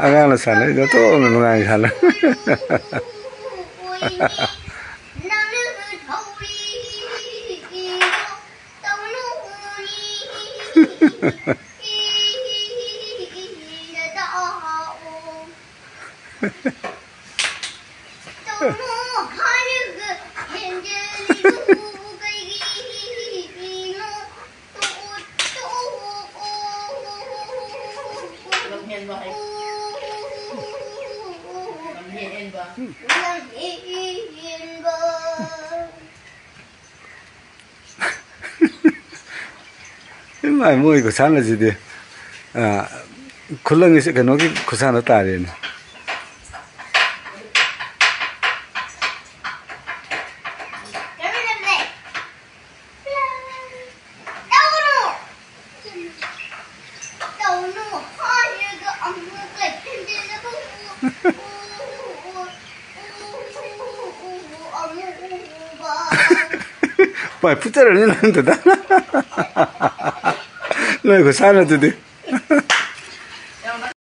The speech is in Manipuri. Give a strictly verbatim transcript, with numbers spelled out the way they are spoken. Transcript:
ꯑꯉꯥꯡꯅ ꯁꯥꯟꯅꯩꯗꯣ ꯇꯣꯛꯅ ꯅꯨꯡꯉꯥꯏ ꯁꯥꯟꯅ꯫ ꯏꯃꯥꯏ, ꯃꯣꯏ ꯈꯨꯠꯁꯥꯟꯅꯁꯤꯗꯤ, ꯑ, ꯈꯨꯂꯪꯒꯤ ꯀꯩꯅꯣꯒꯤ ꯈꯨꯠꯁꯥꯟꯅ ꯇꯥꯔꯦꯅꯦ꯫ ꯄꯥꯏ ꯐꯨꯠꯆꯔꯅꯤ ꯅꯪꯗꯨꯗ꯫ ꯅꯣꯏ ꯈꯨꯠꯁꯥꯟꯅꯗꯨꯗꯤ꯫